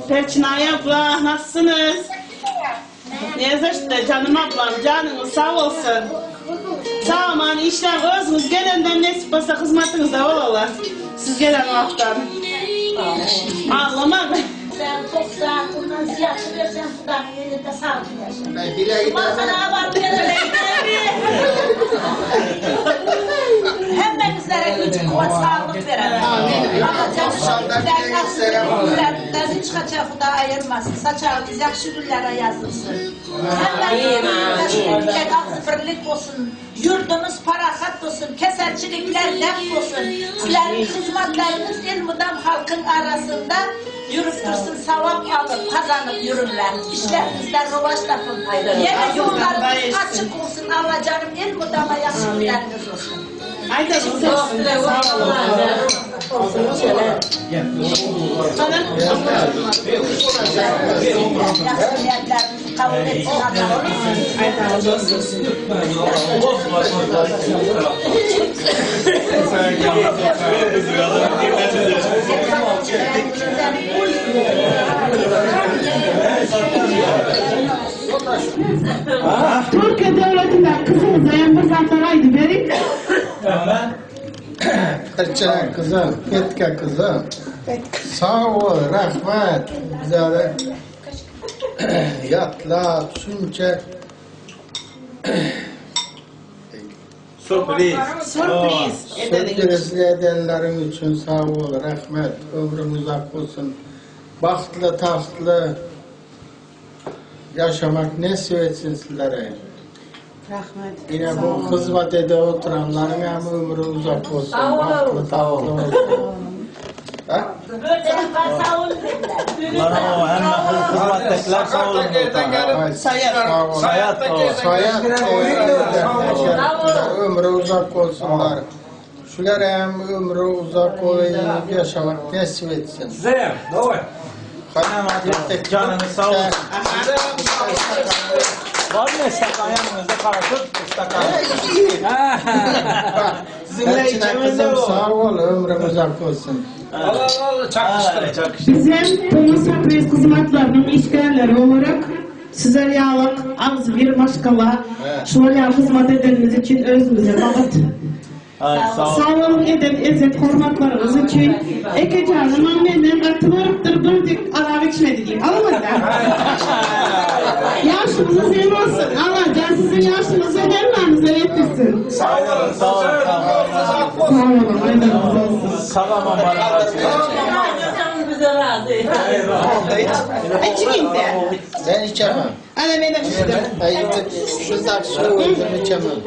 Perçinay abla nasılsınız? Ne canım ablam canınız sağ olsun. Sağ aman işler özünüz gelenden nesip olsa hizmetinizde olalım. Siz gelen vaktan. Ağlama. Sen çok sağ bundan yaxşı versen Xudanın elinde sağlık yaşa. Ben bile Masana var Hemmenizlere güç, kuvvet, sağlık veren. Allah canı hiç kaçar Xuda ayırmasın. Saçağınız yaxşı günlere yazılsın. Hemmenizlere ağzı birlik olsun. Yurdumuz parahat olsun. Keselçilikler def olsun. Sizlerin hizmetleriniz ilmudam halkın arasında yürüp dursun, savap alıp kazanıp yürürler. İşlerinizden rovaş tapın. Yine yollarınız açık olsun. Allah canım ilmudama yaxşı günleriniz olsun. Aydanız olsun. Sağ olun. Bana Yaxşı niyetlerinizi kabul etsin Allah. Aydanız olsun. Türkiye devletinden kızımıza hem bir zatlar verin. Perçinay kızım, Petka kızım. Sağ ol, rahmet. Bizlere yatla, şunca Sürpriz. Sürpriz. Edelim. sürpriz edenlerin için sağ ol, rahmet. Ömrün uzak olsun. Bahtlı, tahtlı yaşamak nasip etsin sizlere. Rahmet. Yine bu hizmet ede oturanların hem ömrü uzak olsun. Bahtlı, tahtlı olsun. Ha? Sağ olun dediler. Lan o hem hizmettekiler sağ olun. Ay, Sayar. Sağ olun. Sayat o. Sayat ömrü uzak olsunlar. Şular hem ömrü uzak olayım yaşamak nasip etsin. Size doğru. Canınız sağ olsun. Var mı ıstakan yanınızda kalkıp ıstakan? Sizinle Elçine içimiz de kızım o. sağ ol ömrün uzak olsun. Allah Allah çakıştı. Çakıştı. Bizim Tomus Sürpriz hizmetlerinin işgärleri olarak sizler yağlık ağzı bir maşkala şöyle hizmet edenimiz için özümüze bağıt. Ay, sağ olun. Sağ olun eden ezzet hürmetleriniz için. Eke canım menden katılıptır bir arab içmedi diyeyim. Alamadı. Yaşımızı senin olsun. Allah can sizin yaşınızı hemmemize yetirsin. Sağ olun. Sağ olun. Sağ olun. Aydanız olsun. Sağ olun. Bize razı. İçeyim de. Ben içemem. Ana benim içtim. Ben şu su içemem.